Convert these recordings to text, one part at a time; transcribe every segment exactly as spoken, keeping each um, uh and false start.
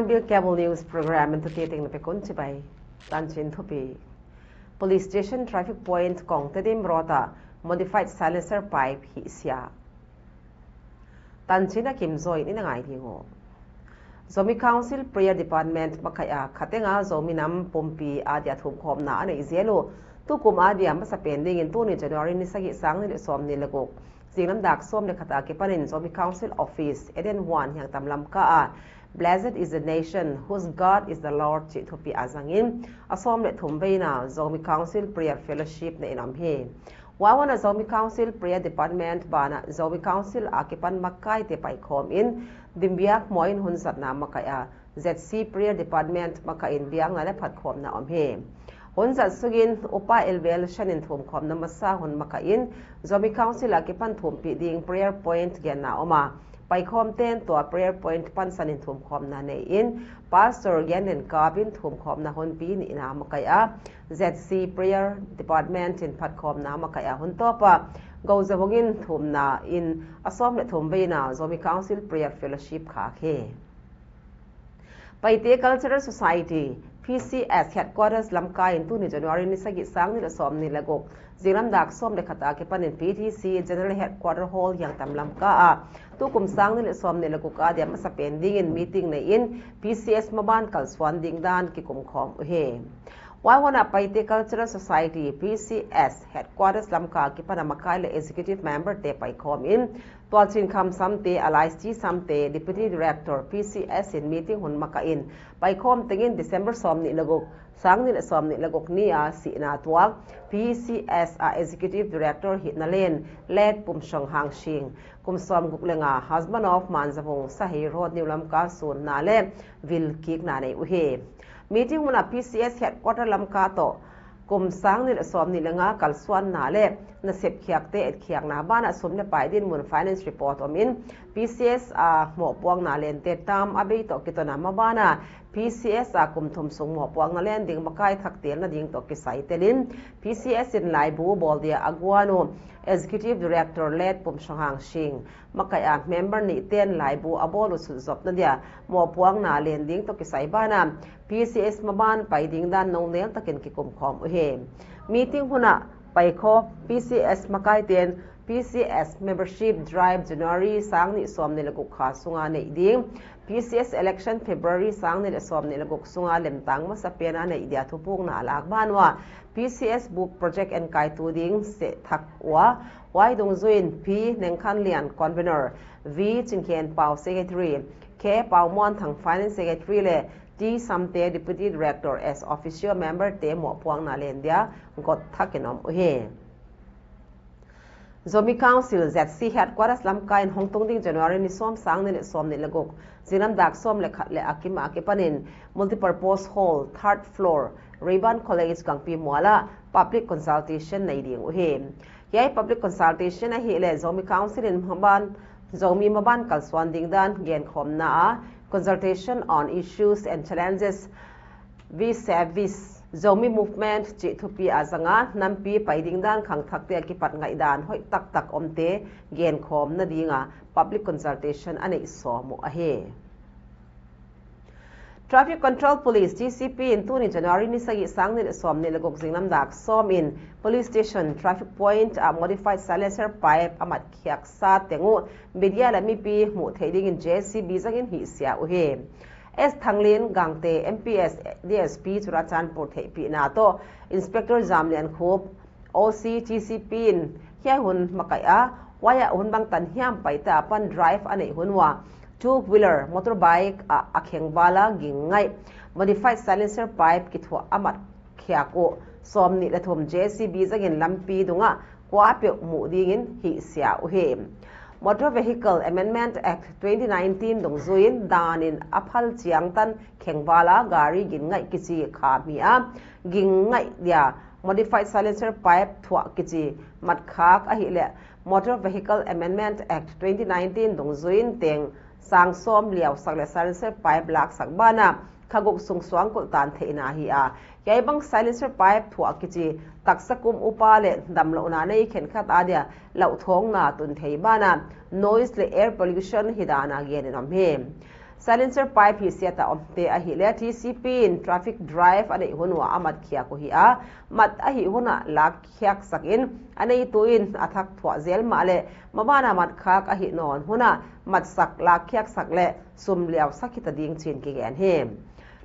Cable News Program in tute teng na pekun chibai. Tanchin thupi. Police Station Traffic Point Kongtedim Road ah modified silencer pipe hihsia. Tanchin a kimzaw in i na ngai ding uh. Zomi Council Prayer Department makaih a khatenga Zomi nam pumpi adia thumkhawmna a neih zel uh. Tukum adia masapen dingin tuni January ni sagih, sang nih leh sawmnih leh guk, zinglam dak sawm leh khat akipanin Zomi Council Office, Eden Huan Hiangtam Lamka ah Blessed is the nation whose God is the Lord chih thupi a zangin a sawm leh thum veina Zomi Council Prayer Fellowship neih in om hi. Huai huan a Zomi Council Prayer Department banah Zomi Council akipan makaite paikhawm in Dimbiak Mual in hun zatna makaih a, Z C Prayer Department makaih in biakna leh phatkhawmna om hi. Hun zat sungin Upa Elbel Shan in thumkhawmna masa hun makaih in Zomi Council akipan thumpih ding prayer point genna om a, paikhawmte'n tua prayer point pansan in thumkhawmna nei in Pastor Gen Len Kap in thumkhawmna hunpi nihna makaih a, Z C Prayer Department in phatkhawmna makaih a, hun tawpa Gou Za Vung in thumna in a sawm leh thum veina Zomi Council Prayer Fellowship khak hi. Paite Cultural Society, P C S Headquarters Lamka in tuni January ni sagih, sang nih leh sawmnih leh guk, zinglam dak sawm leh khat akipanin P T C General Headquarter Hall Hiangtam Lamka ah tukum sang nih leh sawmnih leh guk adia masapen dingin meeting neih in P C S maban kalsuan ding dan kikum khawm uhi. Huai huan a Paite Cultural Society, P C S Headquarters Lamka akipan a makai leh executive member te paikhawm in Tualchinkham Samte, alias Chi Samte, Deputy Director, P C S in meeting hun makaih in, paikhawm tengin December sawmnih leh guk, sang nih leh sawmnih leh guk ni a sihna tuak P C S a Executive Director hihna len Late Pumsonghang Sing, kum sawmguk leh nga, husband of Man Za Vung, Sahei Road, New Lamka, sunna leh vil kikna nei uhi. Meeting hun a P C S Headquarter Lamka toh kum sang nih leh sawmnih leh nga kalsuanna leh nasep khiakte etkhiakna banah sum leh pai dinmun finance report om in, P C S a mohpuakna lente term a bei toh kitona maban a P C S a kum thum sung mohpuakna len ding makai thak telna ding toh kisai telin P C S in laibu bawl dia a guan uh Executive Director Late Pumsonghang Sing makaih a member nihten laibu a bawl uh sutzopna dia mohpuakna len ding toh kisai banah P C S maban pai ding dan nongnel takin kikum khawm uhi. Meeting hun a paikhawm P C S makaiten P C S membership drive January sang nih sawmnih leh guk kha sunga neih ding, P C S election February sang nih leh sawmnih leh guk sunga lemtang masapen a neih dia thupukna a lak ban ua, P C S book project enkaitu ding seh thak ua, huai dungzuiin P Nengkhanlian, Convenor, V Chinkhenpau, Secretary, K Paumuanthang, Finance Secretary leh T Samte, Deputy Director, as officio member te mohpuakna len dia got thakin om uhi. Zomi Council Z C Headquarters Lamka in hongtung ding January ni sawm, sang nih leh sawmnih leh guk, zinglam dak sawm leh khat leh a kim akipanin Multipurpose Hall, third floor, Rayburn College, Gangpimawla public consultation nei ding uhi. Hiai public consultation ahihleh Zomi Council in maban, Zomi maban kalsuan ding dan genkhawmna a consultation on issues and challenges vis-a-vis Zomi movement chih thupi a zanga nampi pai ding dan khangthakte akipat ngaihdan hoih taktak omte genkhawmna dinga public consultation a neih sawm uh ahi. Traffic Control Police, T C P in tuni January ni sagih, sang nih leh sawmnih leh guk, zinglam dak sawm in Police Station Traffic Point a modified silencer pipe a matkhiak sa teng uh media leh mipi muh theih dingin J C B zangin hihsia uhi. S Thanglin Gangte, M P S, D S P Churachandpur theihpihna toh Inspector Zamliankhup, O C T C P in hiai hun makaih a, huai ah hun bangtan hiam paite apan drive a neih hun ua, two wheeler, motorbike ah a khengval a ging ngaih modified silencer pipe kithuah a matkhiak uh sawmnih leh thum J C B zangin lampi dungah kuapeuh muh dingin hihsia uhi. Motor Vehicle Amendment Act twenty nineteen dungzuiin danin a phal chiangtan khengval a gari ging ngaih kichi kha mi a, ging ngaih dia modified silencer pipe thuah kichi matkhak ahihleh Motor Vehicle Amendment Act twenty nineteen dungzuiin teng sang sawm liausak leh silencer pipe laksak bana kha guk sung suangkulh tan theihna hi a, hiai bang silencer pipe thuah kichi taksa kum upa leh damlouhna nei khenkhat adia lauhthawngna tun thei bana noise leh air pollution hi dana genin om hi. Silencer pipe hihsiat a omte ahihleh T C P in traffic drive a neih hun uah a mat khiak uhi a, mat a hih hun ah lakkhiak sak in a neitu in a thak thuah zel mahleh maban a mat khak a hih nawn hun ah mat sak, lakkhiak sak leh sum liau sak hita ding chi'n kigen hi.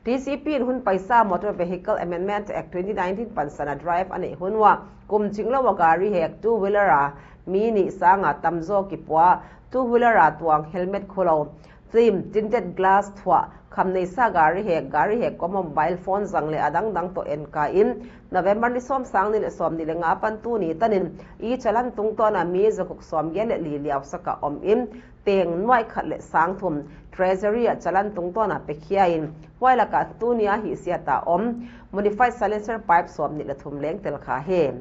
T C P in hun paisa Motor Vehicle Amendment Act twenty nineteen pansan a drive a neih hun uah kum chinglou a gari hek, two wheeler a mi nih sang a tamzaw kipua, two wheeler a tuang helmet khulou, film, tinted glass thuah, kham neisa gari hek, gari hek kua mobile phone zang leh a dangdang toh enkak in November ni sawm, sang nih leh sawmnih leh nga apan tuni tan in e-challan tungtawn a mi zaguk sawmgiat leh li liau sak a om in, teng nuai khat leh sang thum Treasury ah challan tungtawn a pekhia in, huai lak ah tuni a hihsiat a om modified silencer pipe sawmnih leh thum leng tel kha hi.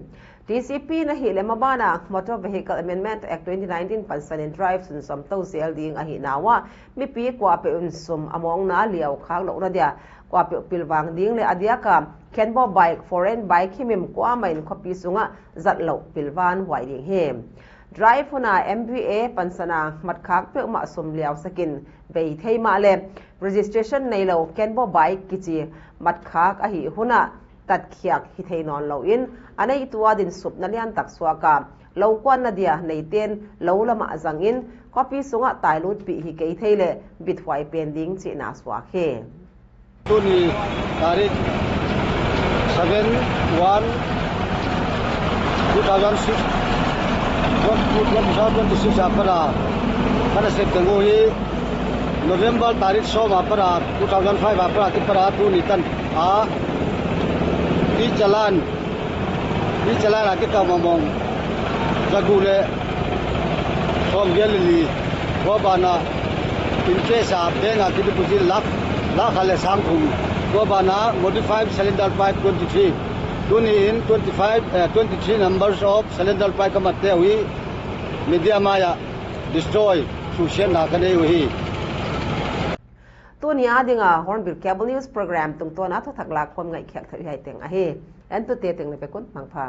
T C P in ahihleh maban a Motor Vehicle Amendment Act twenty nineteen pansan in drive sunzom tou zel ding ahihna uah mipi kuapeuh in sum a mawngna liau khak louhna dia kuapeuh pilvang ding leh a diak a khenbaw bike, foreign bike himhim kuamah in khopi sung ah zat louh pilvang huai ding hi. Drive hun a M V A pansan a mat khak peuhmah sum liau sak in bei thei mahleh registration neilou khenbaw bike kichi mat khak a hih hun ah tatkhiak hi thei nawnlou in a neitu adin supna liantak suak a, lou kuanna dia neite'n lou lam ah zang in khopi sung ah tailutpih hi kei thei leh bithuai pen ding chihna suak hi. Tuni tarik seven one two thousand six, two thousand twenty-six a pat a, kana sep teng uhi. November tarik sawm a pat a, two thousand five a pat a, ki pat a tuni tan a e-challan, e-challan a kitau mamong zaguk leh sawmgiat leh li, huai ban a interest a bank a kideposit lakh, lakh khat leh sang thum, huai ban a modified cylinder pipe twenty-three. Tuni in twenty-five, eh, twenty-three numbers of cylinder pipe ka matte uhi, media mai ah destroy, susiatna ka nei uhi. Tuni a ding a Hornbill Cable News Program tungtawn a thuthak lakkhawm ngaihkhiak theih hiai teng ahi. Entute teng leh pekun mangpha.